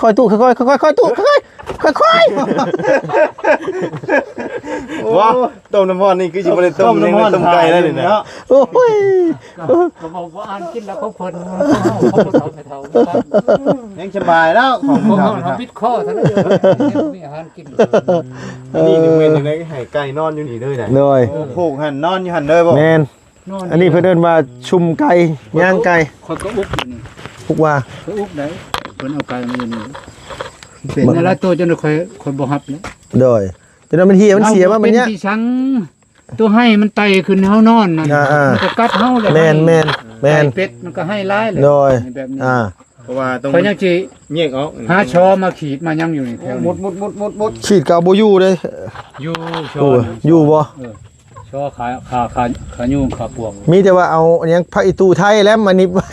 ຄ່ອຍໆ ຕູ້ ຄ່ອຍໆ ຄ່ອຍໆ ຕູ້ ຄ່ອຍໆ ຄ່ອຍໆ ໂອ້ ຕົ້ມນ້ຳຮ້ອນນີ້ຄືຊິບໍ່ໄດ້ຕົ້ມ ຕົ້ມນ້ຳຮ້ອນ ຕົ້ມໄກ່ແລ້ວນີ້ນະ ໂອ້ຍ ກໍບອກວ່າອ່ານກິນແລ້ວຂອງເພິ່ນ ຂອງເຖົ້າແມ່ເຖົ້າ ຍັງສະບາຍແລ້ວ ຂອງເຖົ້າ ເຮົາບິດຄໍເທົ່ານັ້ນ ມີອາຫານກິນ ອັນນີ້ນີ້ແມ່ນຈັ່ງໃດ ໃຫ້ໄກ່ນອນຢູ່ນີ້ເລີຍນະ ໂດຍ ໂອ້ ຜູກຫັ້ນ ນອນຢູ່ຫັ້ນເລີຍບໍ່ ແມ່ນ ອັນນີ້ເພິ່ນເອີ້ນວ່າຊຸມໄກ່ ຍ່າງໄກ່ ຂ້ອຍກໍອຸກຢູ່ນີ້ ອຸກວ່າ ຂ້ອຍອຸກໄດ້ ເພິ່ນເອົາໄກ່ມາຢູ່ນີ້ ເປັນຫຼາຍໂຕ ຈົນຂ້ອຍ ຂ້ອຍບໍ່ຮັບແລ້ວ ໂດຍ ຈົນວ່າມັນເຫຍ ມັນເສຍມາ ມັນເປັນຫຍັງ ທີ່ສັງ ຕົວໄຫ້ມັນໄຕ່ຂຶ້ນເຮົານອນນັ້ນ ອ່າໆ ມັນກໍກັດເຮົາແຫຼະ ແມ່ນໆໆ ໄກ່ເປັດມັນກໍໄຫ້ຫຼາຍແຫຼະ ໂດຍ ແບບນີ້ ອ່າ ເພາະວ່າຕ້ອງ ຂ້ອຍຍັງຊິແຍກອອກ ຫາຊໍມາຂີດມາຫຍັງຢູ່ນີ້ແຖວນີ້ ໝົດໆໆໆ ຂີດກໍເອົາບໍ່ຢູ່ເດ້ ຢູ່ຊໍ ໂອ້ຍ ຢູ່ບໍ່ ເອີ ຊໍຂາ ຂາ ຂາ ຂາຍຸງ ຂາປວກ ມີແຕ່ວ່າເອົາຫຍັງ ຜ້າອີ່ຕູ່ໄທແຫຼະມາໜິບໄວ້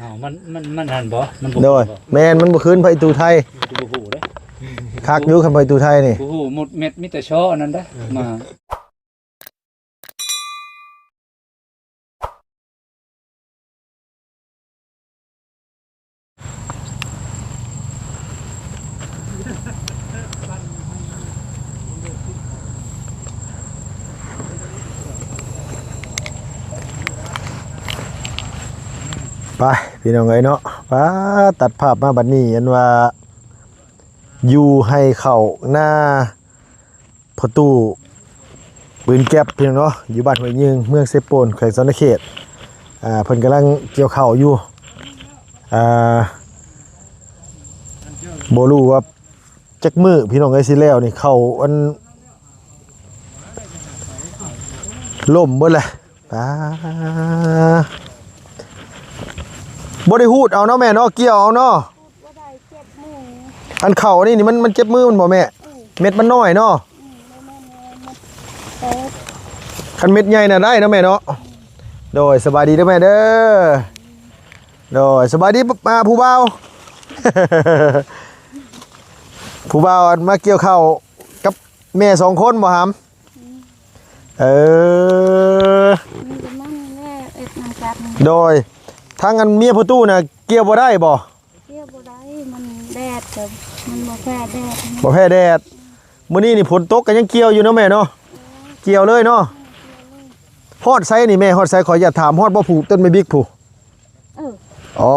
ອ້າວ ມັນ ມັນ ມັນຫັ້ນບໍ່ ມັນບໍ່ ໂດຍ ຂຶ້ນບໍ່ ແມ່ນ ມັນບໍ່ຄືນ ຜ້າອີ່ຕູ່ໄທ ມັນກໍບໍ່ຮູ້ເດ້ ຄັກຢູ່ ຄັນຜ້າອີ່ຕູ່ໄທນີ້ ບໍ່ຮູ້ໝົດເມັດ ມີແຕ່ຊໍອັນນັ້ນເດ້ ມາ ໄປ ພີ່ນ້ອງເອີຍເນາະ ປາ ຕັດພາບມາບັດນີ້ ອັນວ່າ ຢູ່ໄຮ່ເຂົ້ານາ ພໍ່ຕູ້ປືນແກັບ ພີ່ນ້ອງເນາະ ຢູ່ບ້ານຫ້ວຍຍືງ ເມືອງເຊໂປນ ແຂວງສະຫວັນນະເຂດ ອ່າ ເພິ່ນກຳລັງກ່ຽວເຂົ້າຢູ່ ອ່າ ບໍ່ຮູ້ວ່າຈັກມື້ ພີ່ນ້ອງເອີຍ ຊິແລ້ວນີ້ ເຂົ້າອັນ ລົ້ມເບິດແຫຼະ ອ່າ ບໍ່ໄດ້ຮູດເອົາເນາະແມ່ເນາະ ກ່ຽວເອົາເນາະ ບໍ່ໄດ້ ເຈັບມື ອັນເຂົ້າອັນນີ້ນີ້ ມັນ ມັນເຈັບມືມັນບໍ່ແມ່? ອືມ ເມັດມັນນ້ອຍເນາະ ອືມ ແມ່ນໆ ເມັດ ຄັນເມັດໃຫຍ່ນະໄດ້ເນາະແມ່ເນາະ ໂດຍ ສະບາຍດີເດີແມ່ເດີ ໂດຍ ສະບາຍດີ ອ່າ ຜູ້ບ່າວ ຜູ້ບ່າວ ອັນມາກ່ຽວເຂົ້າກັບແມ່ສອງຄົນບໍ່ຫຳ? ອືມ ເອີ ມີແຕ່ມັນແຫຼະເຮັດນຳກັນ ໂດຍ ທາງອັນເມຍພໍ່ຕູ້ນະ ກ່ຽວບໍ່ໄດ້ບໍ່? ກ່ຽວບໍ່ໄດ້ ມັນແດດກໍມັນບໍ່ແພ້ແດດ ບໍ່ແພ້ແດດ ມື້ນີ້ນີ້ຝົນຕົກກໍຍັງກ່ຽວຢູ່ເນາະແມ່ເນາະ ເອີ ກ່ຽວເລີຍເນາະ ເອີ ກ່ຽວເລີຍ ຮອດໃສນີ້ແມ່ ຮອດໃສ ຂໍອະນຸຍາດຖາມ ຮອດບໍ່ ພູຕົ້ນໄມ້ບິກພຸ້ນ ເອີ ອໍ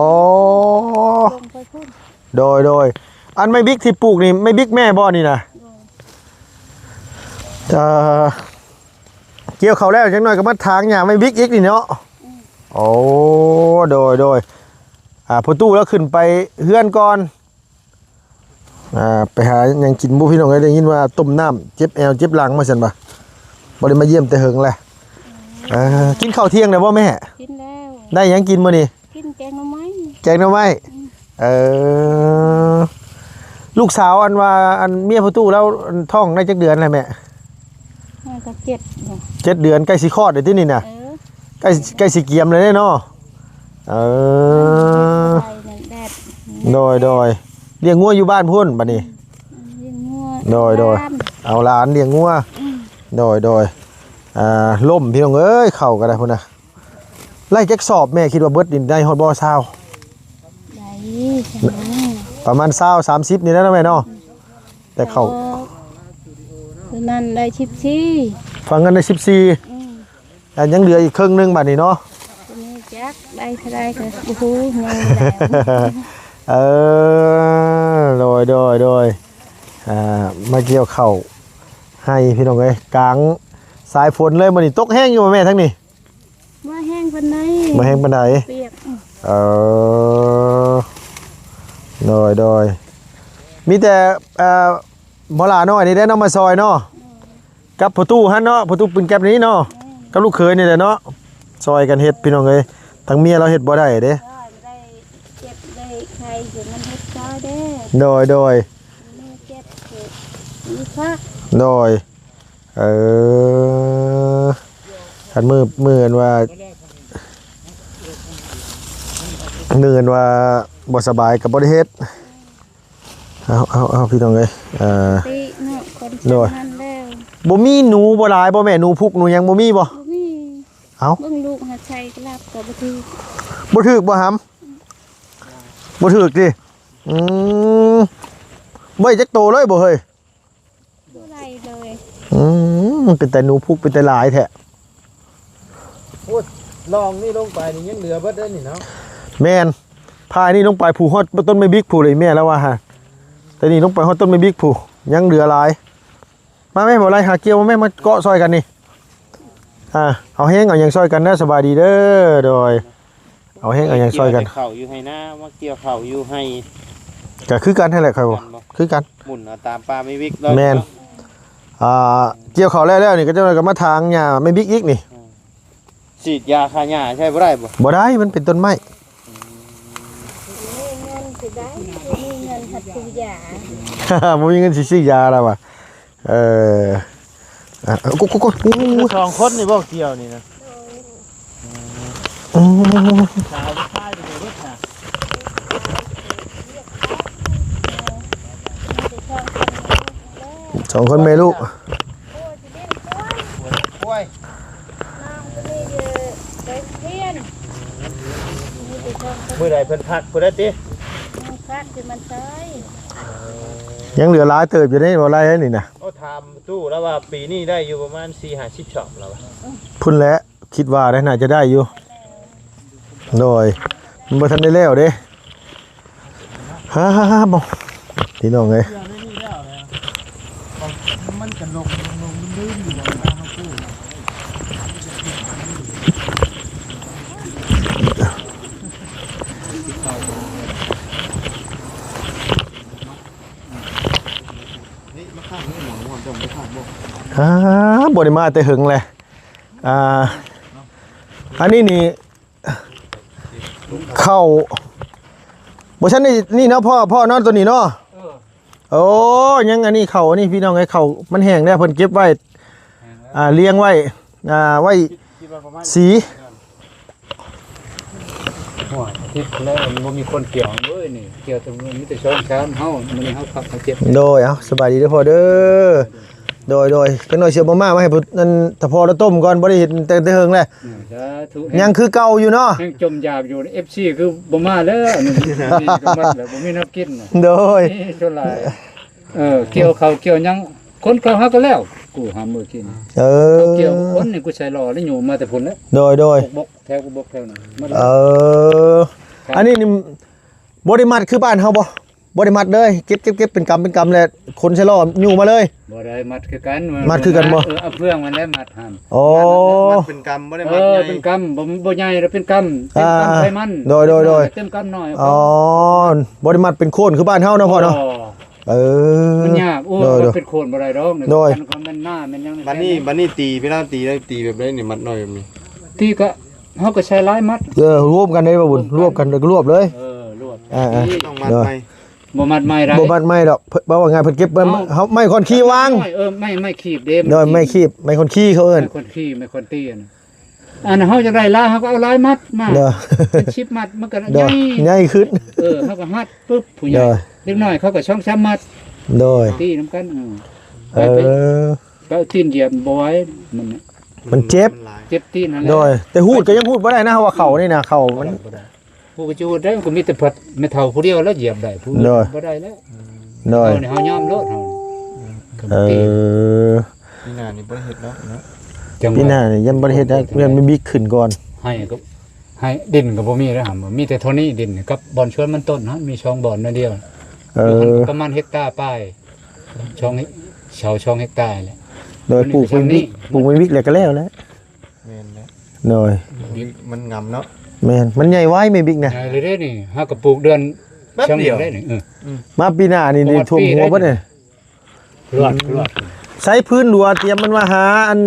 ລົງໄປພຸ້ນ ໂດຍ ໂດຍ ອັນໄມ້ບິກທີ່ປູກນີ້ ໄມ້ບິກແມ່ບໍ່ນີ້ນະ? ໂດຍ ເອີ ກ່ຽວເຂົ້າແລ້ວ ຈັກໜ້ອຍກໍມາຖາງຫຍ້າໄມ້ບິກອີກນີ້ເນາະ ອືມ ໂອ້ ໂດຍ ໂດຍ ອ່າ ພໍ່ຕູ້ລາວຂຶ້ນໄປເຮືອນກ່ອນ ອ່າ ໄປຫາຫຍັງກິນບໍ່ ພີ່ນ້ອງເອີຍ ໄດ້ຍິນວ່າຕົ້ມນ້ຳ ເຈັບແອວເຈັບຫຼັງວ່າຊັ້ນວ່າ ບໍ່ໄດ້ມາຢ້ຽມແຕ່ເຫິງແຫຼະ ເອີ ກິນເຂົ້າທ່ຽງແລ້ວບໍ່ແມ່? ກິນແລ້ວ ໄດ້ຫຍັງກິນມື້ນີ້? ກິນແກງໜໍ່ໄມ້ ແກງໜໍ່ໄມ້ ອືມ ເອີ ລູກສາວອັນວ່າ ອັນເມຍພໍ່ຕູ້ລາວ ອັນທ້ອງໄດ້ຈັກເດືອນແລ້ວແມ່? ມັນກໍເຈັດເນາະ ເຈັດເດືອນ ໃກ້ຊິຄອດແລ້ວຕິນີ້ນະ ເອີ ໃກ້ ໃກ້ຊິກຽມແລ້ວເດ້ເນາະ ເອີ ແດດ ໂດຍ ໂດຍ ລ້ຽງງົວຢູ່ບ້ານພຸ້ນບັດນີ້ ອືມ ລ້ຽງງົວ ໂດຍ ໂດຍ ເອົາຫຼານລ້ຽງງົວ ອືມ ໂດຍ ໂດຍ ອ່າ ລົ້ມ ພີ່ນ້ອງເອີຍ ເຂົ້າກໍໄດ້ພຸ້ນນະ ໄລ່ຈັກສອບແມ່ ຄິດວ່າເບິດນີ້ໄດ້ຮອດບໍ່ ຊາວ ໄດ້ ປະມານຊາວ ສາມສິບນີ້ແຫຼະເນາະແມ່ເນາະ ແຕ່ເຂົ້າ ໂຕນັ້ນໄດ້ສິບສີ່ ຝັ່ງນັ້ນໄດ້ສິບສີ່ ອືມ ອ່າ ຍັງເຫຼືອອີກເຄິ່ງໜຶ່ງບາດນີ້ເນາະ ໂຕນີ້ຈັກໄດ້ເທົ່າໃດກໍບໍ່ຮູ້ ຍັງບໍ່ໄດ້ ເອີ ໂດຍ ໂດຍ ໂດຍ ອ່າ ມາກ່ຽວເຂົ້າໄຮ່ ພີ່ນ້ອງເອີຍ ກາງສາຍຝົນເລີຍ ມື້ນີ້ຕົກແຮງຢູ່ບໍ່ແມ່ທາງນີ້? ບໍ່ແຮງປານໃດ ບໍ່ແຮງປານໃດ ປຽກ ເອີ ໂດຍ ໂດຍ ມີແຕ່ ເອີ ບໍ່ຫຼ້ານ້ອຍນີ້ແຫຼະເນາະ ມາຊ່ອຍເນາະ ໂດຍ ກັບພໍ່ຕູ້ຫັ້ນເນາະ ພໍ່ຕູ້ປືນແກັບນີ້ເນາະ ແມ່ນ ກັບລູກເຂີຍນີ້ແຫຼະເນາະ ຊ່ອຍກັນເຮັດ ພີ່ນ້ອງເອີຍ ທາງເມຍລາວເຮັດບໍ່ໄດ້ເດ້ ໄດ້ເຈັບໄດ້ໄຂ້ຢູ່ ມັນເຮັດຊ່ອຍເດ້ ໂດຍ ໂດຍ ມືເຈັບຢູ່ ມີພັກ ໂດຍ ເອີ ຄັນມື້ ມື້ອັນວ່າ ມື້ອັນວ່າບໍ່ສະບາຍກໍບໍ່ໄດ້ເຮັດ ເອົາ ເອົາ ເອົາ ພີ່ນ້ອງເອີຍ ເອີ ຕິເນາະ ຄົນ ໂດຍ ນັ້ນແລ້ວ ບໍ່ມີໜູບໍ່ຫຼາຍບໍ່ແມ່? ໜູພຸກໜູຫຍັງບໍ່ມີບໍ່? ບໍ່ມີ ເອົ້າ ເບິ່ງລູກຫາໃສ່ກະລັບກໍບໍ່ຖືກ ບໍ່ຖືກບໍ່ຫຳ? ອືມ ບໍ່ຖືກຕິ? ອືມ ບໍ່ໄດ້ຈັກໂຕເລີຍບໍ່ເຮີ້ຍ? ບໍ່ໄດ້ເລີຍ. ອືມ ເປັນແຕ່ໜູພຸກ ເປັນແຕ່ຫຼາຍແທ້. ໂອ້ ລອງນີ້ລົງໄປນີ້ຍັງເຫຼືອເບິດເດ້ນີ້ເນາະ. ແມ່ນ ພາຍນີ້ລົງໄປພູ້ ຮອດຕົ້ນໄມ້ບິກພູ້ເລີຍ ແມ່ລາວວ່າຫັ້ນ. ແຕ່ນີ້ລົງໄປຮອດຕົ້ນໄມ້ບິກພູ້ ຍັງເຫຼືອຫຼາຍ. ມາແມ່ ບໍ່ໄລ່ຫາກ່ຽວມາແມ່ ມາເກາະຊ່ອຍກັນນີ້. ອ່າ ເອົາແຮງເອົາຫຍັງຊ່ອຍກັນເດີ. ສະບາຍດີເດີ. ໂດຍ ເອົາແຮງເອົາຫຍັງຊ່ອຍກັນ. ເຂົ້າຢູ່ໄຮ່ນາ ມາກ່ຽວເຂົ້າຢູ່ໄຮ່ ກະຄືກັນຫັ້ນແຫຼະ ຂ້ອຍວ່າ ຄືກັນ ໝູນເອົາຕາມປ່າແມ່ວິກ. ແມ່ນ ອ່າ ກ່ຽວເຂົ້າແລ້ວໆ ນີ້ ກະຈັກໜ່ອຍກະມາຖາງຫຍ້າແມ່ບິກອີກນີ້. ສີດຢາຂ້າຫຍ້າໃຊ້ບໍ່ໄດ້ບໍ່? ບໍ່ໄດ້ ມັນເປັນຕົ້ນໄມ້. ມີເງິນຊິໄດ້ ບໍ່ມີເງິນຫັດຊື້ຢາ ບໍ່ມີເງິນຊິຊື້ຢາລະວ່າ. ເອີ ອ່ະ ໂກໂກໂກ ສອງຄົນນີ້ບໍ່ກ່ຽວນີ້ນະ? ໂດຍ ອືມ ສາວຊາຍໄປເບິດນະ. ສອງຄົນແມ່ລູກ. ໂອ້ຍ ຊິຫຼິ້ນກວຍ ກວຍ ນ້ອງຕົວນີ້ຢູ່ໃນໂຮງຮຽນ. ມື້ໃດເພິ່ນພັກພຸ້ນແຫຼະຕິ? ຍັງພັກຢູ່ມັນຊອຍ. ຍັງເຫຼືອຫຼາຍເຕີບຢູ່ເດ້ ບໍ່ຫຼາຍນີ້ນະ. ໂອ້ ຖາມຕູ້ລາວວ່າປີນີ້ໄດ້ຢູ່ປະມານສີ່ຫ້າສິບຊອບລາວວ່າ. ພຸ້ນແຫຼະ ຄິດວ່າໄດ້ ໜ້າຈະໄດ້ຢູ່. ໂດຍ ມັນບໍ່ທັນໄດ້ແລ້ວເດ້. ຮາ ບໍ່ ພີ່ນ້ອງເອີຍ ມັນຈະລົງ ລົງ ລົງ ຮາ ບໍ່ໄດ້ມາແຕ່ເຫິງແຫຼະ. ອ່າ ອັນນີ້ນີ້ ເຂົ້າ ບໍ່ທັນໄດ້ນີ້ເນາະ ພໍ່ ພໍ່ເນາະ ໂຕນີ້ເນາະ. ເອີ ໂອ້ ຍັງອັນນີ້ເຂົ້າ ອັນນີ້ພີ່ນ້ອງເອີຍ ເຂົ້າມັນແຫ້ງແລ້ວ ເພິ່ນເກັບໄວ້ ແຫ້ງແລ້ວ ອ່າ ລຽງໄວ້ ອ່າ ໄວ້ ຄິດ ຄິດວ່າປະມານ ສີ ໂອ້ຍ ອາທິດແລ້ວບໍ່ມີຄົນກ່ຽວເວີ້ຍນີ້ ກ່ຽວແຕ່ມີແຕ່ສອງສາມເຮົາ ມື້ນີ້ເຮົາພັກເຮົາເຈັບ. ໂດຍ ເອົາ ສະບາຍດີເດີພໍ່ເດີ. ໂດຍ ໂດຍ ຈັກໜ້ອຍຊິເອົາມາມ່າມາໃຫ້ ອັນ ຕາພໍ່ລາວຕົ້ມກ່ອນ ບໍ່ໄດ້ເຫັນແຕ່ ແຕ່ເຫິງແຫຼະ. ອືມ ສາທຸ ຍັງຄືເກົ່າຢູ່ເນາະ ຍັງຈົ່ມຢາກຢູ່. ເອັຟຊີຄືບໍ່ມາແລ້ວ ອັນນີ້ກໍໝົດແລ້ວ ບໍ່ມີແນວກິນນະ. ໂດຍ ນີ້ສ່ວນຫຼາຍ ເອີ ກ່ຽວເຂົ້າກ່ຽວຫຍັງ ຄົນເຂົາຫາກໍແລ້ວ ກູຫາມື້ກິນ. ເອີ ເຂົາກ່ຽວຄົນນີ້ກູໃສ່ລໍ້ແລ້ວ ໂຍມມາແຕ່ພຸ້ນແລ້ວ. ໂດຍ ໂດຍ ບົກ ແຖວ ບົກແຖວນັ້ນໝົດແລ້ວ. ເອີ ອັນນີ້ນີ້ບໍ່ໄດ້ມັດຄືບ້ານເຮົາບໍ່? ບໍ່ໄດ້ມັດເລີຍ ເກັບ ເກັບ ເກັບເປັນກຳເປັນກຳ ແລ້ວຂົນໃສ່ລໍ້ຍູ້ມາເລີຍ. ບໍ່ໄດ້ມັດຄືກັນ. ມັດຄືກັນບໍ່? ເອີ ເອົາເຟືອງມັນແຫຼະມັດຫັ້ນ. ອໍ ມັດເປັນກຳ ບໍ່ໄດ້ມັດໃຫຍ່. ເອີ ເປັນກຳ ບໍ່ ບໍ່ໃຫຍ່ດອກ ເປັນກຳ ເຕັມກຳໃສ່ມັນ. ໂດຍ ໂດຍ ໂດຍ ເຕັມກຳໜ້ອຍ. ອໍ ບໍ່ໄດ້ມັດເປັນໂຄນຄືບ້ານເຮົາເນາະພໍ່ເນາະ. ເອີ ມັນຍາກ. ໂອ້ ໂດຍ ໂດຍ ເປັນໂຄນບໍ່ໄດ້ດອກ. ໂດຍ ຄັນແມ່ນໜ້າແມ່ນຫຍັງ. ບັດນີ້ ບັດນີ້ຕີ ເວລາຕີໄດ້ ຕີແບບໃດນີ້ ມັດນ້ອຍແບບນີ້? ຕີກະ ເຮົາກໍໃຊ້ຫຼາຍມັດ. ເອີ ລວມກັນໄດ້ບໍ່ບຸນ? ລວມກັນ ລວມກັນ ລວບເລີຍ. ເອີ ລວບ. ອ່າໆ ຕ້ອງມັດໃໝ່. ບໍ່ມັດໃໝ່ໄດ້ ບໍ່ມັດໃໝ່ດອກ. ເພິ່ນ ເວົ້າງ່າຍໆ ເພິ່ນເກັບມັນ ເຮົາ ເຮົາໄມ້ຄ້ອນຄີ້ວາງ. ເອີ ໄມ້ ໄມ້ຄີບເດ້. ໂດຍ ໄມ້ຄີບ ໄມ້ຄ້ອນຄີ້ເຂົາເອີ້ນ. ໄມ້ຄ້ອນຄີ້ ໄມ້ຄ້ອນຕີອັນນັ້ນ. ອັນເຮົາຢາກໄດ້ຫຼາຍ ເຮົາກໍເອົາຫຼາຍມັດມາ. ໂດຍ ເປັນສິບມັດ ມັນກໍໃຫຍ່ ໃຫຍ່ຂຶ້ນ. ເອີ ເຮົາກໍຮັດປຶບ ຜູ້ໃຫຍ່. ໂດຍ ເດັກນ້ອຍເຂົາກໍສອງສາມມັດ. ໂດຍ ຕີນຳກັນ. ເອີ ເອີ ໄປ ໄປຕີນຢຽບບໍ່ໄຫວ ມັນ ມັນເຈັບ ມັນເຈັບຕີນຫັ້ນແຫຼະ. ໂດຍ ແຕ່ຮູດກໍຍັງຮູດບໍ່ໄດ້ນະ ເຮົາວ່າເຂົ້ານີ້ນະ ເຂົ້າມັນ ບໍ່ໄດ້ ຜູ້ກໍຈະຮູ້ໄດ້ ມັນກໍມີແຕ່ພັດແມ່ເຖົ້າຜູ້ດຽວແລ້ວຢຽບໄດ້ ຜູ້ອື່ນບໍ່ໄດ້ແລ້ວ. ໂດຍ ເຮົານີ້ເຮົາຍອມໂລດເຮົາ. ເອີ ປີໜ້ານີ້ບໍ່ໄດ້ເຮັດແລ້ວເນາະ. ປີໜ້ານີ້ຍັງບໍ່ໄດ້ເຮັດນະ ຍັງມີບິກຂຶ້ນກ່ອນ. ໃຫ້ກໍ ໃຫ້ ດິນກໍບໍ່ມີແລ້ວຫຳ ມີແຕ່ເທົ່ານີ້ ດິນກັບບ່ອນສວນມັນຕົ້ນຫັ້ນ ມີສອງບ່ອນໜ້ອຍດຽວ. ເອີ ປະມານເຮັກຕາປາຍ ສອງ ເສົາສອງເຮັກຕາແຫຼະ. ໂດຍ ມັນ ປູກເປັນ ມີແຕ່ຊ່ຳນີ້ ປູກເປັນວິກແລ້ວກໍແລ້ວແຫຼະ. ແມ່ນແຫຼະ. ໂດຍ ມັນງາມເນາະ. ແມ່ນ ມັນໃຫຍ່ໄວແມ່ບິກນະ. ໃຫຍ່ເລີຍເດ້ນີ້ ຫາກະປູກເດືອນ ແປັບດຽວ ຊ່ຳນີ້ເດ້ນີ້. ເອີ ມາປີໜ້ານີ້ ບໍ່ຮອດປີ ຖ້ວມຫົວເບິດນີ້. ລວດ ລວດ ໃຊ້ພື້ນຫຼວງຕຽມມັນວ່າຫາອັນ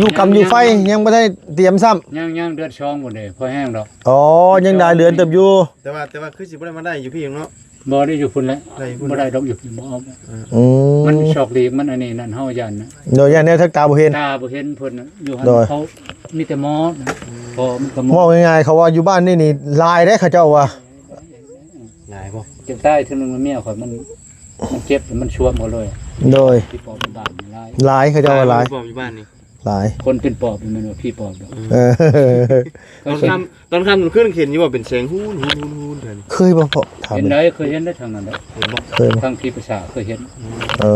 ຢູ່ກຳຢູ່ໄຟ ຍັງບໍ່ໄດ້ຕຽມຊ້ຳ. ຍັງ ຍັງເດືອນສອງພຸ້ນເດ້ ພໍແຮງດອກ. ອໍ ຍັງຫຼາຍເດືອນເຕີບຢູ່. ແຕ່ວ່າ ແຕ່ວ່າຄືຊິບໍ່ໄດ້ມາໄດ້ຢູ່ພີ້ເນາະ. ບໍ່ໄດ້ຢູ່ພຸ້ນແຫຼະ ໄດ້ຢູ່ພຸ້ນ ບໍ່ໄດ້ດອກ ຢູ່ພີ້ບໍ່ອອກ. ອືມ ມັນຊອກຫຼີກ ມັນອັນນີ້ນັ້ນ ເຮົາຢ້ານນະ. ໂດຍ ຢ້ານແນວທາງຕາບໍ່ເຫັນ ຕາບໍ່ເຫັນເພິ່ນນະ ຢູ່ຫັ້ນ. ໂດຍ ເຂົາມີແຕ່ໝໍນະ ພໍມັນກໍໝໍ. ເວົ້າງ່າຍໆ ເຂົາວ່າຢູ່ບ້ານນີ້ນີ້ຫຼາຍເດ້ ເຂົາເຈົ້າວ່າ. ຫຼາຍບໍ່? ຈະຕາຍເທື່ອໜຶ່ງ ເມຍຂ້ອຍມັນ ມັນເຈັບ ມັນຊວມເອົາເລີຍ. ໂດຍ ທີ່ປອບຢູ່ບ້ານນີ້ຫຼາຍ ຫຼາຍ ເຂົາເຈົ້າວ່າຫຼາຍ ປອບຢູ່ບ້ານນີ້. ຫຼາຍ ຄົນເປັນປອບ ແມ່ນວ່າຜີປອບດອກ ເອີ ຕອນຄ່ຳ ຕອນຄ່ຳກາງຄືນເຫັນຢູ່ວ່າເປັນແສງຫູນໆໆໆ ເຄີຍບໍ່ພໍ່? ຖາມ ເຫັນໄດ໋ ເຄີຍເຫັນໄດ໋ ທາງນັ້ນໄດ໋ ເຫັນບໍ່? ເຄີຍບໍ່? ທາງທີ່ປະຊາເຄີຍເຫັນ ເອີ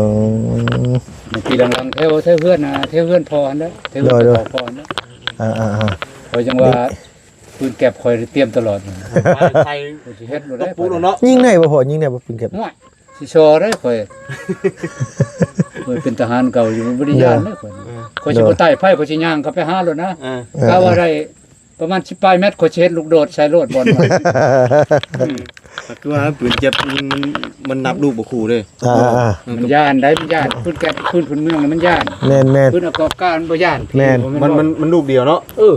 ໃນປີຫຼັງໆ ແຖວ ແຖວເຮືອນນະ ແຖວເຮືອນພໍ່ຫັ້ນແຫຼະ ແຖວເຮືອນ ໂດຍໆ ພໍ່ຫັ້ນແຫຼະ ອ່າໆໆ ຂ້ອຍຈັ່ງວ່າ ນີ້ ປືນແກັບຂ້ອຍຕຽມຕະຫຼອດ ໄປ ໄປ ຂ້ອຍຊິເຮັດໂລດໄດ໋ ປຸໂລດເນາະ ຍິງໄດ້ບໍ່ພໍ່? ຍິງໄດ້ບໍ່ປືນແກັບ? ໂອ້ຍ ຊິຊໍໄດ້ຂ້ອຍ ຂ້ອຍເປັນທະຫານເກົ່າຢູ່ ບໍ່ໄດ້ຢ້ານເດ້ຂ້ອຍ ເອີ ຂ້ອຍຊິບໍ່ໄຕ້ໄຟ ຂ້ອຍຊິຍ່າງເຂົ້າໄປຫາໂລດນະ ເອີ ກະວ່າໄດ້ປະມານສິບປາຍແມັດ ຂ້ອຍຊິເຮັດລູກໂດດໃສ່ໂລດບ່ອນມັນ ອືມ ຄືວ່າປືນແກັບຍິງມັນ ມັນນັບລູກບໍ່ຄູ່ເດ້ ອ່າໆ ມັນຢ້ານໄດ໋ ມັນຢ້ານ ປືນແກັບ ປືນພື້ນເມືອງນະມັນຢ້ານ ແມ່ນໆ ປືນອາກອກກາມັນບໍ່ຢ້ານ ແມ່ນ ມັນ ມັນ ມັນລູກດຽວເນາະ ເອີ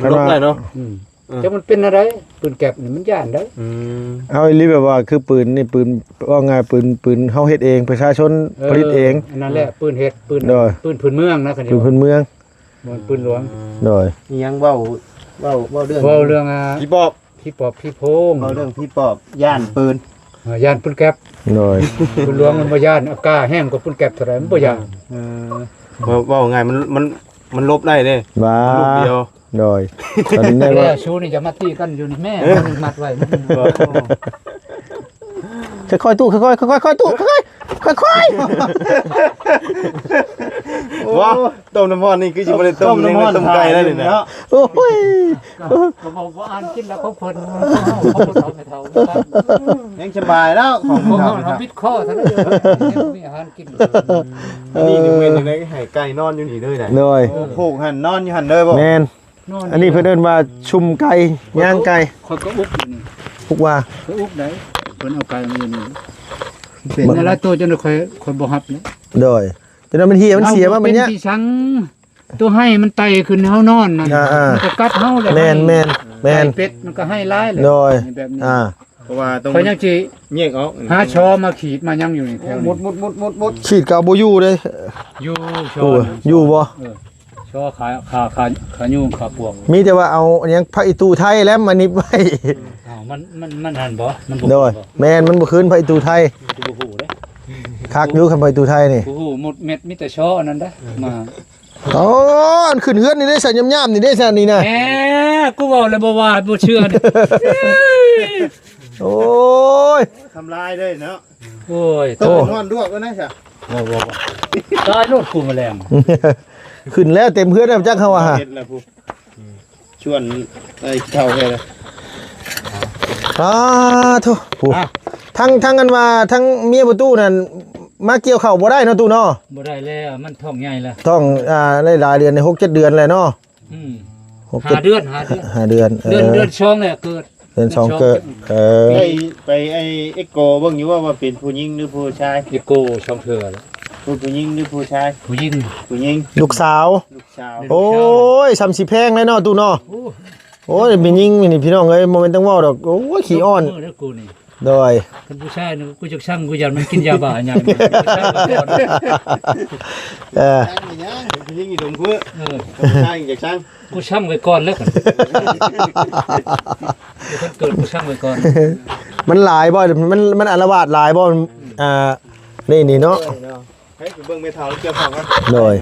ມັນຫຼົບໄດ້ເນາະ ອືມ ເອີ ຈັກມັນເປັນແນວໃດ ປືນແກັບນີ້ມັນຢ້ານໄດ໋ ອືມ ເອົາອີ່ຫຼີ ແບບວ່າຄືປືນນີ້ ປືນ ເວົ້າງ່າຍ ປືນ ປືນເຮົາເຮັດເອງ ປະຊາຊົນ ເອີ ຜະລິດເອງ ອັນນັ້ນແຫຼະ ປືນເຮັດ ປືນ ໂດຍ ປືນພື້ນເມືອງນະ ຄັນຢູ່ພື້ນເມືອງ ບໍ່ແມ່ນປືນຫຼວງ ໂດຍ ອີຫຍັງ ເວົ້າ ເວົ້າ ເວົ້າເລື່ອງ ເວົ້າເລື່ອງ ອ່າ ຜີປອບ ຜີປອບຜີໂພງ ເວົ້າເລື່ອງຜີປອບ ຢ້ານປືນ ເອີ ຢ້ານປືນແກັບ ໂດຍ ປືນຫຼວງມັນບໍ່ຢ້ານ ອາກາແຮງກວ່າປືນແກັບເທົ່າໃດ ມັນບໍ່ຢ້ານ ເອີ ເວົ້າ ເວົ້າງ່າຍ ມັນ ມັນ ມັນຫຼົບໄດ້ເດ້ ວ່າ ລູກດຽວ ໂດຍ ຕອນນີ້ແລ້ວ ຊູນີ້ຈະມາຕີກັນຢູ່ນີ້ແມ່ ມັດໄວ້ ຄ່ອຍໆ ຕູ້ ຄ່ອຍໆ ຄ່ອຍໆ ຕູ້ ຄ່ອຍໆ ຄ່ອຍໆ ໂອ້ ຕົ້ມນ້ຳຮ້ອນນີ້ຄືຊິບໍ່ໄດ້ຕົ້ມ ຕົ້ມນ້ຳຮ້ອນ ຍັງໄດ້ຕົ້ມໄກ່ແລ້ວນີ້ນະ ໂອ້ຍ ກໍບອກວ່າອ່ານກິນແລ້ວຂອງເພິ່ນ ຂອງເຖົ້າແມ່ເຖົ້າ ຍັງສະບາຍແລ້ວ ຂອງເຖົ້າ ເຮົາບິດຄໍເທົ່ານັ້ນ ຍັງມີອາຫານກິນ ນີ້ນີ້ແມ່ນຈັ່ງໃດ ໃຫ້ໄກ່ນອນຢູ່ນີ້ເລີຍນະ ໂດຍ ໂອ້ ຜູກຫັ້ນ ນອນຢູ່ຫັ້ນເລີຍບໍ່ ແມ່ນ ອັນນີ້ເພິ່ນເອີ້ນວ່າຊຸມໄກ່ ຍ່າງໄກ່ ຂ້ອຍກໍອຸກຢູ່ນີ້ ອຸກວ່າ ຂ້ອຍອຸກໄດ້ ເພິ່ນເອົາໄກ່ມາຢູ່ນີ້ ເປັນຫຼາຍໂຕ ຈົນຂ້ອຍ ຂ້ອຍບໍ່ຮັບເລີຍ ໂດຍ ຈົນວ່າມັນເຫຍ ມັນເສຍມາ ມັນເປັນຫຍັງ ປີສັງ ໂຕໄຫ້ມັນໄຕ່ຂຶ້ນເຮົານອນນັ້ນ ອ່າໆ ມັນກໍກັດເຮົາແຫຼະ ແມ່ນໆໆ ໄກ່ເປັດມັນກໍໄຫ້ຫຼາຍແຫຼະ ໂດຍ ແບບນີ້ ອ່າ ເພາະວ່າຕ້ອງ ຂ້ອຍຍັງຊິແຍກອອກ ຫາຊໍມາຂີດມາຫຍັງຢູ່ນີ້ແຖວນີ້ ໝົດໆໆໆ ຂີດກໍເອົາບໍ່ຢູ່ເດ້ ຢູ່ຊໍ ໂອ້ຍ ຢູ່ບໍ່ ເອີ ຊໍຂາ ຂາ ຂາ ຂາຍຸງ ຂາປວກ ມີແຕ່ວ່າເອົາຫຍັງ ຜ້າອີ່ຕູໄທແຫຼະມາໜິບໄວ້ ອ້າວ ມັນ ມັນ ມັນຫັ້ນບໍ່ ມັນບໍ່ ໂດຍ ແມ່ນ ມັນບໍ່ຄືນ ຜ້າອີ່ຕູໄທ ຄືບໍ່ຮູ້ເດ້ ຄັກຢູ່ ຄັນຜ້າອີ່ຕູໄທນີ້ ບໍ່ຮູ້ໝົດເມັດ ມີແຕ່ຊໍອັນນັ້ນເດ້ ມາ ອໍ ອັນຂຶ້ນເຮືອນນີ້ເດ້ຊະ ຍາມໆນີ້ເດ້ຊະ ນີ້ນະ ແໝ ກູເວົ້າແລ້ວບໍ່ວ່າ ບໍ່ເຊື່ອ ໂອ້ຍ ທຳລາຍເລີຍເນາະ ໂອ້ຍ ໂອ້ ນອນລວກແລ້ວນະຊະ ບໍ່ ບໍ່ ບໍ່ ຕາຍໂລດກູມາແລງ ຂຶ້ນແລ້ວເຕັມເຮືອນແລ້ວຈັກເຮົາວ່າ ເຮັດແລ້ວຜູ້ ຊວນໄອ້ເຖົ້າແທ້ເລີຍ ສາທຸ ຜູ້ ອ່ະ ທັງ ທັງອັນວ່າ ທັງເມຍບໍ່ຕູ້ນັ້ນ ມາກ່ຽວເຂົ້າບໍ່ໄດ້ເນາະຕູ້ເນາະ ບໍ່ໄດ້ແລ້ວ ມັນທ້ອງໃຫຍ່ແລ້ວ ທ້ອງ ອ່າ ໄດ້ຫຼາຍເດືອນ ຫົກເຈັດເດືອນແລ້ວເນາະ ອືມ ຫົກ ຫ້າເດືອນ ຫ້າເດືອນ ຫ້າເດືອນ ເອີ ເດືອນ ເດືອນສອງແຫຼະເກີດ ເດືອນສອງເກີດ ເອີ ໄດ້ໄປໄອ້ເອັກໂກເບິ່ງຢູ່ວ່າ ວ່າເປັນຜູ້ຍິງຫຼືຜູ້ຊາຍ ເອັກໂກສອງເທື່ອແລ້ວ ຜູ້ ຜູ້ຍິງຫຼືຜູ້ຊາຍ ຜູ້ຍິງ ຜູ້ຍິງ ລູກສາວ ລູກສາວ ໂອ້ຍ ສ່ຳຊິແພງແລ້ວເນາະຕູ້ເນາະ ໂອ້ຍ ໂອ້ຍ ແມ່ຍິງນີ້ພີ່ນ້ອງເອີຍ ບໍ່ແມ່ນຕ້ອງເວົ້າດອກ ໂອ້ຍ ຂີ້ອ້ອນ ໂດຍ ຄັນຜູ້ຊາຍນີ້ ກູຈັກຊັງ ກູຢ້ານມັນກິນຢາບ້າຫຍັງ ເອີ ຜູ້ຍິງນີ້ດົມຄື ເອີ ຜູ້ຊາຍຈັກຊັງ ກູຊັງໄວ້ກ່ອນແລ້ວ ຄັນເກີດກູຊັງໄວ້ກ່ອນ ມັນຫຼາຍບໍ່ ມັນ ມັນອາລະວາດຫຼາຍບໍ່ ອ່າ ນີ້ ນີ້ເນາະ ໃຫ້ໄປເບິ່ງແມ່ເຖົ້າກ່ຽວເຂົ້າກ່ອນ ໂດຍ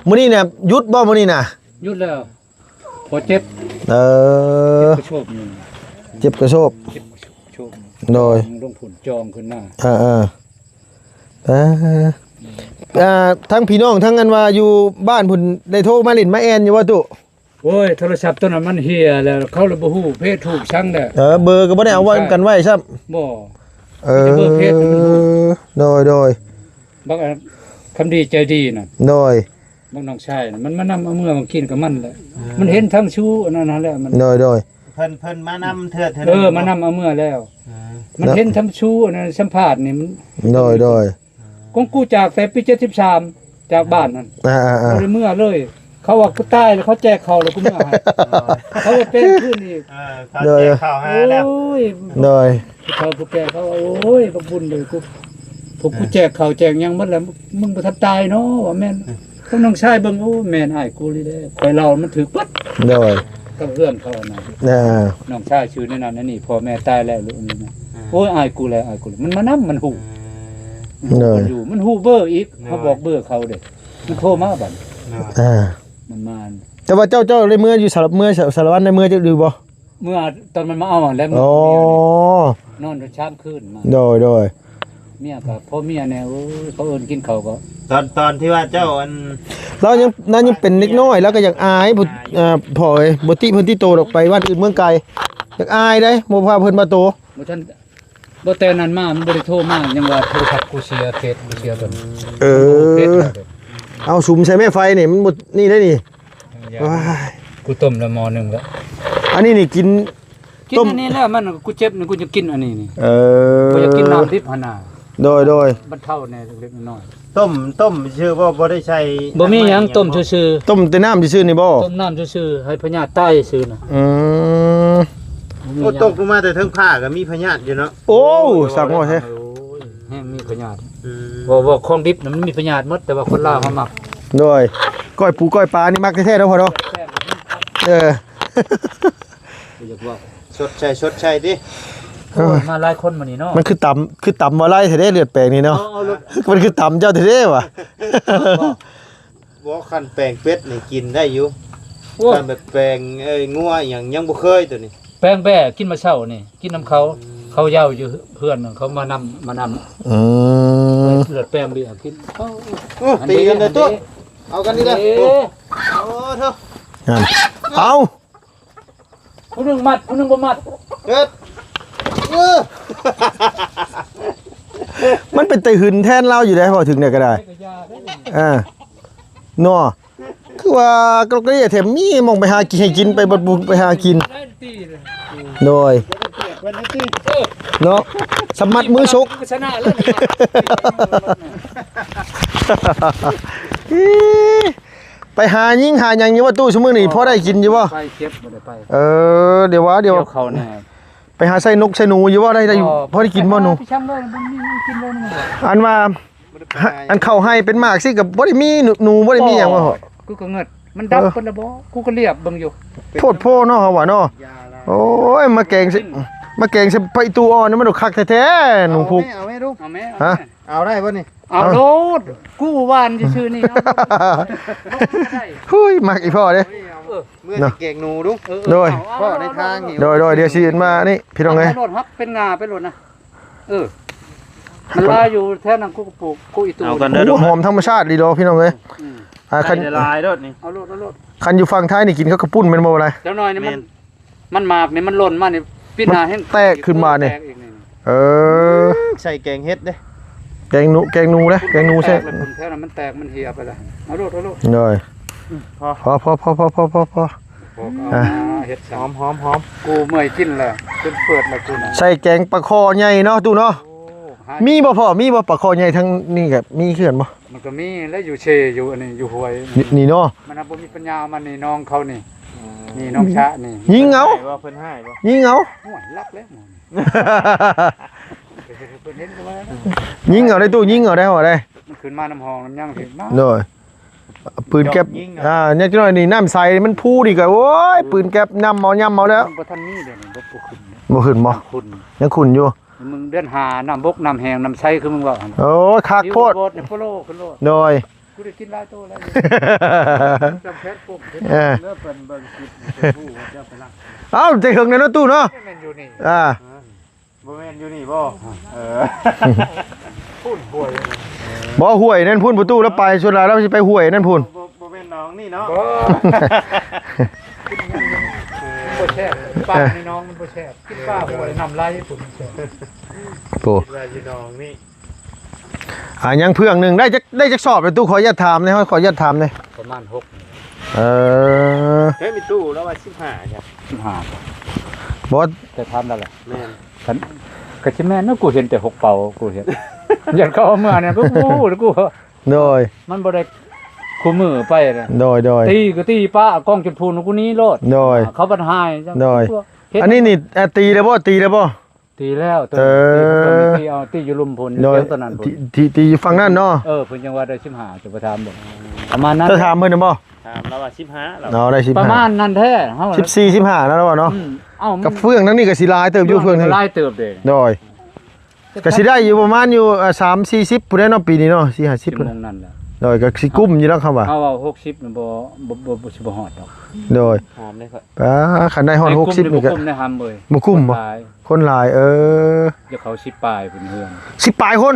ມື້ນີ້ນະຢຸດບໍ່ ມື້ນີ້ນະ ຢຸດແລ້ວ ພໍເຈັບ ເອີ ເຈັບກະໂຊບ ເຈັບກະໂຊບ ໂດຍ ລົງພຸ້ນຈ່ອງຂຶ້ນມາ ເອີໆ ອ່າ ອ່າ ທັງພີ່ນ້ອງ ທັງອັນວ່າຢູ່ບ້ານພຸ້ນ ໄດ້ໂທມາຫຼິ້ນມາແອ່ນຢູ່ບໍ່ຕູ້? ໂອ້ຍ ໂທລະສັບໂຕນັ້ນມັນເຫຍແລ້ວ ເຂົາລະບໍ່ຮູ້ເຟສບຸກສັງແລ້ວ ເອີ ເບີກໍບໍ່ໄດ້ເອົາໄວ້ນຳກັນໄວ້ຊ້ຳ ບໍ່ ເອີ ມີແຕ່ເບີເຟສ ໂດຍໆ ບັກ ອ່າ ຄຳດີໃຈດີນະ ໂດຍ ບັກນ້ອງຊາຍນະ ມັນມານຳເອົາເມືອມາກິນກັບມັນແຫຼະ ເອີ ມັນເຫັນທັງຊູອັນນັ້ນຫັ້ນແຫຼະ ມັນ ໂດຍໆ ເພິ່ນ ເພິ່ນມານຳເທື່ອ ເທື່ອ ເອີ ມານຳເອົາເມືອແລ້ວ ເອີ ມັນເຫັນທັງຊູອັນນັ້ນ ສຳພາດນີ້ມັນ ໂດຍໆ ຂອງກູຈາກແຕ່ປີເຈັດສິບສາມ ຈາກບ້ານຫັ້ນ ອ່າໆໆ ບໍ່ໄດ້ເມືອເລີຍ ເຂົາວ່າກູຕາຍແລ້ວ ເຂົາແຈກເຂົ້າແລ້ວ ກູເມືອໃຫ້ ເຂົາວ່າແປງຄືນອີກ ເອີ ເຂົາແຈກເຂົ້າໃຫ້ແລ້ວ ໂອ້ຍ ໂດຍ ຜູ້ເຖົ້າຜູ້ແກ່ເຂົາວ່າ ໂອ້ຍ ບັກບຸນເອີຍ ພວກກູແຈກເຂົ້າແຈກຫຍັງໝົດແລ້ວ ມຶງບໍ່ທັນຕາຍເນາະ ວ່າແມ່ນ ເອີ ກັບນ້ອງຊາຍເບິ່ງ ໂອ້ ແມ່ນອ້າຍກູນີ້ແຫຼະ ຂ້ອຍເລົ່າມັນຖືກເບິດ ໂດຍ ກັບເພື່ອນເຂົານະ ອ່າ ນ້ອງຊາຍຊື່ແນວນັ້ນແນວນີ້ ພໍ່ແມ່ຕາຍແລ້ວ ລູກນີ້ນະ ອ່າ ໂອ້ຍ ອ້າຍກູແຫຼະ ອ້າຍກູ ມັນມານຳ ມັນຮູ້ ອ່າ ມັນຮູ້ ໂດຍ ມັນຢູ່ ມັນຮູ້ເບີອີກ ໂດຍ ເຮົາບອກເບີເຂົາເດ້ ມັນໂທມາບັດ ອ່າ ມັນມາ ແຕ່ວ່າເຈົ້າ ເຈົ້າໄດ້ເມືອຢູ່ສາລະ ເມືອສາລະວັນ ໄດ້ເມືອຈັກຢູ່ບໍ່? ເມື່ອຕອນມັນມາເອົາຫັ້ນແຫຼະ ອໍ ນອນຢູ່ສາມຄືນມາ. ໂດຍ ໂດຍ ເມຍກໍພໍ່ເມຍແດ່ ໂອ້ຍ ເຂົາເອີ້ນກິນເຂົ້າກໍ ຕອນ ຕອນທີ່ວ່າເຈົ້າ ອັນ ລາວຍັງ ລາວຍັງເປັນເດັກນ້ອຍ ລາວກໍຢາກອາຍ ບໍ່ ເອີ ພໍ່ເອີຍ ບໍ່ຕິເພິ່ນຕິໂຕດອກ ໄປບ້ານອື່ນເມືອງໄກ ຢາກອາຍເດ້ ບໍ່ພາເພິ່ນມາໂຕ ບໍ່ທັນ ບໍ່ແຕ່ນັ້ນມາ ມັນບໍ່ໄດ້ໂທມາ ຍັງວ່າໂທລະສັບກູເສຍ ເຟສກູເສຍຕົວນີ້. ເອີ ເອົາສຸມໃສ່ແມ່ໄຟນີ້ ມັນບໍ່ ນີ້ໄດ້ນີ້ ວ້າຍ ກູຕົ້ມແລ້ວໝໍ້ໜຶ່ງແລ້ວ ອັນນີ້ນີ້ກິນ ກິນ ຕົ້ມ ອັນນີ້ແລ້ວ ມັນ ກູເຈັບນີ້ ກູຈະກິນອັນນີ້ນີ້. ເອີ ກູຢາກກິນນ້ຳດິບຫັ້ນນະ. ໂດຍ ໂດຍ ບັນເທົາແດ່ເລັກໆນ້ອຍໆ. ຕົ້ມ ຕົ້ມຊື່ບໍ່ ບໍ່ໄດ້ໃສ່ ບໍ່ມີຫຍັງ ຕົ້ມຊື່ໆ ຕົ້ມແຕ່ນ້ຳຊື່ໆນີ້ບໍ່? ຕົ້ມນ້ຳຊື່ໆ ໃຫ້ພະຍາດຕາຍຊື່ນະ. ອືມ ບໍ່ມີຫຍັງ. ໂອ້ ຕົກລົງມາແຕ່ເທິງຟ້າກໍມີພະຍາດຢູ່ເນາະ. ໂອ້ ໂອ້ຍ ສັກງໍແທ້ ໂອ້ຍ ແຮງມີພະຍາດ. ອືມ ບໍ່ ບໍ່ ຂອງດິບນະມັນມີພະຍາດໝົດ ແຕ່ວ່າຄົນລາວເຮົາມັກ. ໂດຍ ກ້ອຍປູກ້ອຍປານີ້ມັກແທ້ໆເນາະພໍ່ເນາະ. ເອີ ບໍ່ຢາກເວົ້າ ຊົດໃຊ້ ຊົດໃຊ້ຕິ. ເອີ ໂອ້ຍ ມາຫຼາຍຄົນມື້ນີ້ເນາະ. ມັນຄືຕຳ ຄືຕຳບໍ່ໄລ່ແທ້ເດ້ ເລືອດແປງນີ້ເນາະ. ເອົາ ເອົາໂລດ ມັນຄືຕຳເຈົ້າແທ້ເດ້ຫວາ. ບໍ່ ຄັນແປງເປັດນີ້ກິນໄດ້ຢູ່. ໂອ້ ຄັນແບບແປງ ເອີຍ ງົວອີ່ຫຍັງຍັງບໍ່ເຄີຍຕົວນີ້. ແປງແບ້ກິນມາເຊົ້ານີ້ ກິນນຳເຂົາ. ອືມ ເຂົາເຍົາຢູ່ເຮືອນ ເຂົາມານຳ ມານຳ. ອືມ ເລືອດແປງເບຍກິນ. ໂອ້ ຕີກັນເດ້ຕົວະ ເອົາກັນນີ້ແຫຼະ. ເອີ ໂອ້ ໂທ້ ນັ້ນ ເອົາ ຜູ້ໜຶ່ງມັດ ຜູ້ໜຶ່ງບໍ່ມັດ. ເຮັດ ເອີ ມັນເປັນຕາຫຶນແທນລາວຢູ່ເດ້ ເວົ້າເຖິງແນວກໍໄດ້. ເອີ ເນາະ ຄືວ່າກໍ ກໍເລີຍແຖມມີໝ່ອງໄປຫາກິນ ໃຫ້ກິນໄປ ບໍ່ໄປຫາກິນ. ໂດຍ ເນາະ ສະໝັດມືຊົກ ຊະນະເລີຍ. ອີ ໄປຫາຍິງຫາຫຍັງຢູ່ບໍ່ຕູ້ ຊຸມື້ນີ້ ພໍໄດ້ກິນຢູ່ບໍ່? ໄປເກັບບໍ່ໄດ້ໄປ. ເອີ ດຽວວ່າ ດຽວ ດຽວເຂົ້າແນ່. ໄປຫາໃສ່ນົກໃສ່ໜູຢູ່ບໍ່? ໄດ້ ໄດ້ຢູ່ ອໍ ພໍໄດ້ກິນບໍ່ໜູ? ໄປຫາໄປຊ່າງເລີຍ ມັນມີກິນເລີຍ. ອັນວ່າ ອັນເຂົ້າໄຮ່ເປັນໝາກຊີ້ກໍບໍ່ໄດ້ມີໜູ ບໍ່ໄດ້ມີຫຍັງບໍ່? ອໍ ກູກໍເງິດ ມັນດັບ ເອີ ເພິ່ນລະບໍ່? ກູກໍລຽບເບິ່ງຢູ່. ໂພດໂພເນາະ ເຮົາວ່າເນາະ. ໂອ້ຍ ມາແກງໃສ່ ມາແກງໃສ່ຜັກອີ່ຕູ່ອ່ອນນີ້ ມັນຄັກແທ້ໆ ໜູພຸກ. ເອົາແມ່ ເອົາແມ່ ເອົາແມ່. ຮະ? ເອົາໄດ້ບໍ່ນີ້? ເອົາໂລດ ກູຫວ່ານຊື່ໆນີ້ ເອົາໂລດ ເອົາໂລດກໍໄດ້. ຫຸຍ ມັກອີ່ພໍ່ເດ້. ເອີ ເມື່ອຊິແກງໜູດູ. ເອີ ເອີ ໂດຍ ເອົາ ເອົາ ເອົາ ເອົາໂລດ ເອົາໂລດ ໂດຍ ໂດຍ ດຽວຊິມານີ້ ພີ່ນ້ອງເອີຍ. ເອົາໂລດ ຮັກເປັນງ່າໄປໂລດນະ. ເອີ ມັນຫຼາຍຢູ່ແຖວນັ້ນ ກູກໍປູກ ກູອີ່ຕູ່. ເອົາກັນເດີ ຫອມທຳມະຊາດດີດອກ ພີ່ນ້ອງເອີຍ. ອືມ ອ່າ ຄັນຫຼາຍໂລດນີ້ ເອົາໂລດ ເອົາໂລດ. ຄັນຢູ່ຝັ່ງໄທນີ້ກິນເຂົາກໍປຸ້ນແມ່ນບໍ່ລະ? ຈັກໜ້ອຍນີ້ມັນ ມັນ ມັນໝາກນີ້ມັນຫຼົ່ນມານີ້ ປີໜ້າແຮງແຕກຂຶ້ນມານີ້. ແຕກອີກນີ້. ເອີ ໃສ່ແກງເຫັດເດ້ ແກງໜູ ແກງໜູເດ້ ແກງໜູແຊບ. ແຖວນັ້ນມັນແຕກ ມັນເຫ່ຍໄປແລ້ວ. ເອົາໂລດ ເອົາໂລດ. ໂດຍ ພໍ ພໍ ພໍ ພໍ ພໍ ພໍ ພໍ ພໍ ພໍ ອ່າ ເຮັດ ຫອມ ຫອມ ຫອມ. ກູເມື່ອຍກິນແລ້ວ ຈົນເປີດແລ້ວກູນະ. ໃສ່ແກງປາຄໍ່ໃຫຍ່ເນາະ ຕູ້ເນາະ. ໂອ້ ມີບໍ່ພໍ່? ມີບໍ່ ປາຄໍ່ໃຫຍ່ທາງນີ້ກໍມີຄືກັນບໍ່? ມັນກໍມີແຫຼະ ຢູ່ເຊ ຢູ່ອັນນີ້ ຢູ່ຫ້ວຍ ນີ້ເນາະ. ມັນບໍ່ມີປັນຍາ ມັນນີ້ນ້ອງເຂົານີ້. ອືມ ນີ້ນ້ອງຊະນີ້ ຍິງເອົາ. ເພິ່ນໃຫ້ບໍ່? ຍິງເອົາ. ໂອ້ຍ ລັກແລ້ວ ຍິງເອົາໄດ້ຕູ້ ຍິງເອົາໄດ້ ເຮົາໄດ້. ມັນຂຶ້ນມານຳຫ້ອງນຳຫຍັງ. ໂດຍ ປືນແກັບ ອ່າ ຍັງຈັກໜ້ອຍນີ້ ນ້ຳໃສມັນພູນີ້ກໍ ໂອ້ຍ ປືນແກັບ ຍຳເອົາ ຍຳເອົາແລ້ວ. ມັນບໍ່ທັນມີເດ ບໍ່ ບໍ່ຂຶ້ນ ບໍ່ຂຶ້ນບໍ່? ຍັງຂຸ່ນ ຍັງຂຸ່ນຢູ່. ມຶງເດືອນຫ້າ ນ້ຳບົກນ້ຳແຫ້ງນ້ຳໃສຄືມຶງເວົ້າຫັ້ນ. ໂອ້ຍ ຄັກໂພດ ໂປໂລຂຶ້ນໂລດ. ໂດຍ ກູໄດ້ກິນຫຼາຍໂຕແລ້ວ ຈຳແພດປົກ. ເອີ ເລີເພິ່ນເບິ່ງຄລິບນີ້ ເພິ່ນຮູ້ວ່າເຈົ້າໄປລັກ. ເອົ້າ ແຕ່ເຖິງແລ້ວເນາະ ຕູ້ເນາະ. ແມ່ນຢູ່ນີ້ ອ່າ ບໍ່ແມ່ນຢູ່ນີ້ບໍ່? ເອີ ພຸ້ນຫ້ວຍ ບໍ່ ຫ້ວຍນັ້ນພຸ້ນ ປະຕູລະໄປ ສ່ວນຫຼາຍລາວຊິໄປຫ້ວຍນັ້ນພຸ້ນ. ບໍ່ ບໍ່ແມ່ນໜອງນີ້ເນາະ. ບໍ່ ບໍ່ແຊບ ປາໃນໜອງມັນບໍ່ແຊບ. ກິນປາຫ້ວຍນ້ຳໄຫຼພຸ້ນແຊບ. ໂອ້ ກິນວ່າຢູ່ໜອງນີ້. ອ່າ ຍັງເພື່ອງໜຶ່ງ ໄດ້ຈັກ ໄດ້ຈັກສອບເລີຍຕູ້? ຂໍອະນຸຍາດຖາມແດ່ ຂໍອະນຸຍາດຖາມແດ່. ປະມານຫົກ. ເອີ ເຮີ້ຍ ມີຕູ້ລາວວ່າສິບຫ້າ ສິບຫ້າ. ບໍ່ ແຕ່ຖາມລາວແຫຼະ. ແມ່ນ ຄັນ ກໍຊິແມ່ນເນາະ ກູເຫັນແຕ່ຫົກເປົາ ກູເຫັນ ຢ້ານເຂົາເອົາເມືອນີ້ ກູບໍ່ຮູ້ ກູ. ໂດຍ ມັນບໍ່ໄດ້ຄູ່ມື້ໄປເລີຍ. ໂດຍ ໂດຍ ຕີກໍຕີປະ ເອົາກ້ອງຈຸດພູນ ກູໜີໂລດ. ໂດຍ ເຂົາບັດຫາຍ. ໂດຍ ອັນນີ້ນີ້ ອ່າ ຕີແລ້ວບໍ່? ຕີແລ້ວບໍ່? ຕີແລ້ວ. ເອີ ຕີເອົາ ຕີຢູ່ລຸ່ມພຸ້ນ. ໂດຍ ຕອນນັ້ນ ທີ່ ທີ່ ທີ່ຢູ່ຝັ່ງນັ້ນເນາະ. ເອີ ເພິ່ນຈັ່ງວ່າໄດ້ສິບຫ້າ ຈະໄປຖາມເບິ່ງ ປະມານນັ້ນ. ເຈົ້າຖາມເພິ່ນນະບໍ່? ຖາມລາວວ່າສິບຫ້າ ລາວ ເນາະ ໄດ້ສິບຫ້າ ປະມານນັ້ນແທ້. ເຮົາ ສິບສີ່ ສິບຫ້າ ນະລາວວ່າເນາະ. ອືມ ເອົ້າ ກັບເຟືອງທັງນີ້ກໍຊິຫຼາຍເຕີບຢູ່ ເຟືອງທັງນີ້ຫຼາຍເຕີບເດ້. ໂດຍ ກໍຊິໄດ້ຢູ່ປະມານຢູ່ ອ່າ ສາມສີ່ສິບ ພຸ້ນແຫຼະເນາະ ປີນີ້ເນາະ ສີ່ຫ້າສິບ ພຸ້ນນັ້ນແຫຼະ. ໂດຍ ກໍຊິກຸ້ມຢູ່ດອກ ຄຳວ່າ ເຮົາເວົ້າຫົກສິບນີ້ບໍ່ ບໍ່ ບໍ່ ບໍ່ ຊິບໍ່ຮອດດອກ ໂດຍ ຫາມເດ້ຂ້ອຍ ອ່າ ຄັນໄດ້ຮອດຫົກສິບນີ້ກໍ ໃນກຸ່ມນີ້ບໍ່ກຸ້ມ ໃນຫາມເວີຍ ບໍ່ກຸ້ມບໍ່ ຄົນຫຼາຍ ຄົນຫຼາຍ ເອີ ຈະເຂົ້າສິບປາຍພຸ້ນເຮືອນ ສິບປາຍຄົນ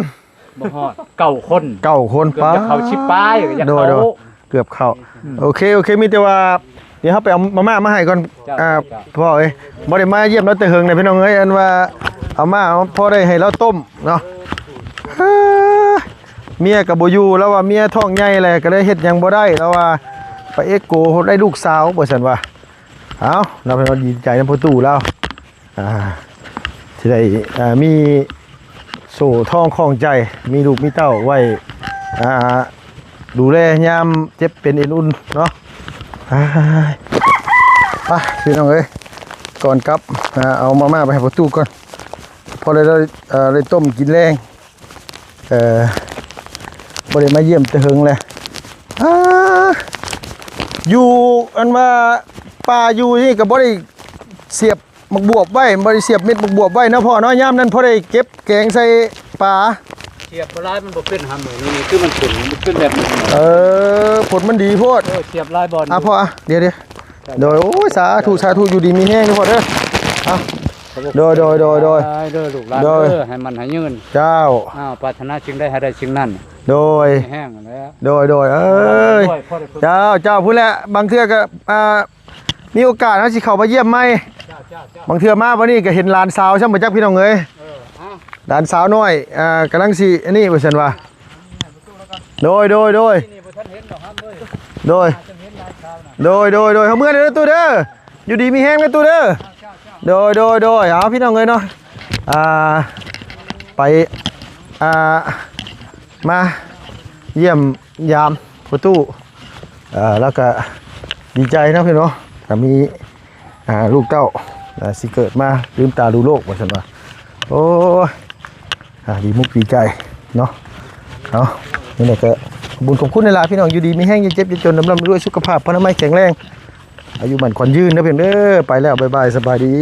ບໍ່ຮອດ ເກົ້າຄົນ ເກົ້າຄົນ ເກືອບຈະເຂົ້າສິບປາຍ ຢາກເຂົ້າ ໂດຍ ໂດຍ ເກືອບເຂົ້າ ອືມ ໂອເຄ ໂອເຄ ມີແຕ່ວ່າ ດຽວເຮົາໄປເອົາມາມ່າມາໃຫ້ກ່ອນ ເຈົ້າ ອ່າ ເຈົ້າ ພໍ່ເອີຍ ບໍ່ໄດ້ມາຢ້ຽມລາວແຕ່ເຫິງນະ ພີ່ນ້ອງເອີຍ ອັນວ່າເອົາມາພໍໄດ້ໃຫ້ລາວຕົ້ມເນາະ ເອີ ເມຍກໍບໍ່ຢູ່ ລາວວ່າເມຍທ້ອງໃຫຍ່ແຫຼະ ກໍເລີຍເຮັດຫຍັງບໍ່ໄດ້ ລາວວ່າໄປເອັກໂກໄດ້ລູກສາວ ວ່າຊັ້ນວ່າ ເອົ້າ ລາວເພິ່ນກໍດີໃຈນຳພໍ່ຕູ້ລາວ ອ່າ ທີ່ໄດ້ ອ່າ ມີໂສ້ທອງຂ້ອງໃຈ ມີລູກມີເຕົ້າໄວ້ ອ່າ ດູແລຍາມເຈັບເປັນເອັນອຸ່ນເນາະ ອ່າ ໄປ ພີ່ນ້ອງເອີຍ ກ່ອນກັບ ອ່າ ເອົາມາມ່າໄປໃຫ້ພໍ່ຕູ້ກ່ອນ ພໍໄດ້ ເອີ ໄດ້ຕົ້ມກິນແລງ ເອີ ບໍ່ໄດ້ມາຢ້ຽມແຕ່ເຫິງແລ້ວ ອ່າ ຢູ່ ອັນວ່າປ່າຢູ່ນີ້ກໍບໍ່ໄດ້ສຽບ ໝາກບວບໄວ້ ບໍ່ໄດ້ສຽບເມັດໝາກບວບໄວ້ເນາະພໍ່ເນາະ ຍາມນັ້ນພໍໄດ້ເກັບແກງໃສ່ປາ ສຽບບໍ່ຫຼາຍ ມັນບໍ່ເປັນຫາມື້ນີ້ ນີ້ຄືມັນຂຶ້ນ ມັນຂຶ້ນແບບນີ້ ເອີ ຜົນມັນດີໂພດ ເອີ ສຽບຫຼາຍບ່ອນ ອ່ະພໍ່ ອ່ະ ດຽວໆ ໂດຍ ໂອ້ຍ ສາທຸ ສາທຸ ຢູ່ດີມີແຮງເດີພໍ່ເດີ ເອົາ ໂດຍ ໂດຍ ໂດຍ ໂດຍ ເດີລູກຫຼານ ໂດຍ ເດີ ໃຫ້ໝັ້ນໃຫ້ຍືນ ເຈົ້າ ອ້າວ ປາດຖະໜາສິ່ງໃດໃຫ້ໄດ້ສິ່ງນັ້ນ ໂດຍ ມີແຮງແລ້ວ ໂດຍ ໂດຍ ເອີຍ ເຈົ້າ ເຈົ້າ ພຸ້ນແຫຼະ ບາງເທື່ອກໍ ອ່າ ມີໂອກາດເຮົາຊິເຂົ້າມາຢ້ຽມໃໝ່ ເຈົ້າ ເຈົ້າ ເຈົ້າ ບາງເທື່ອມາບັດນີ້ກໍເຫັນຫຼານສາວຊ້ຳບໍ່ຈັກ ພີ່ນ້ອງເອີຍ ເອີ ອ້າວ ຫຼານສາວນ້ອຍ ອ່າ ກຳລັງຊິອັນນີ້ ວ່າຊັ້ນວ່າ ໂດຍ ໂດຍ ໂດຍ ນີ້ບໍ່ທັນເຫັນດອກຫາມເອີຍ ໂດຍ ໜ້າຈະເຫັນຫຼານສາວນະ ໂດຍ ໂດຍ ໂດຍ ເຮົາເມືອເດີຕູ້ເດີ ຢູ່ດີມີແຮງເດີຕູ້ເດີ ເຈົ້າ ເຈົ້າ ເຈົ້າ ໂດຍ ໂດຍ ໂດຍ ເອົາ ພີ່ນ້ອງເອີຍເນາະ ອ່າ ໄປ ອ່າ ມາຢ້ຽມຢາມພໍ່ຕູ້ ເອີ ແລ້ວກະດີໃຈເນາະພີ່ນ້ອງ ກະມີ ອ່າ ລູກເຕົ້າ ອ່າ ຊິເກີດມາລືມຕາດູໂລກ ວ່າຊັ້ນວ່າ ໂອ້ຍ ອ່າ ດີມຸກດີໃຈເນາະ ເອົາ ນີ້ແຫຼະກະ ຂອບບຸນຂອບຄຸນຫຼາຍໆ ພີ່ນ້ອງ ຢູ່ດີມີແຮງ ຢ່າເຈັບຢ່າຈົນ ລ່ຳໆລວຍໆ ສຸຂະພາບພະນາໄມແຂງແຮງ ອາຍຸໝັ້ນຂວັນຍືນເດີ ພີ່ນ້ອງເດີ ໄປແລ້ວ ບາຍບາຍ ສະບາຍດີ.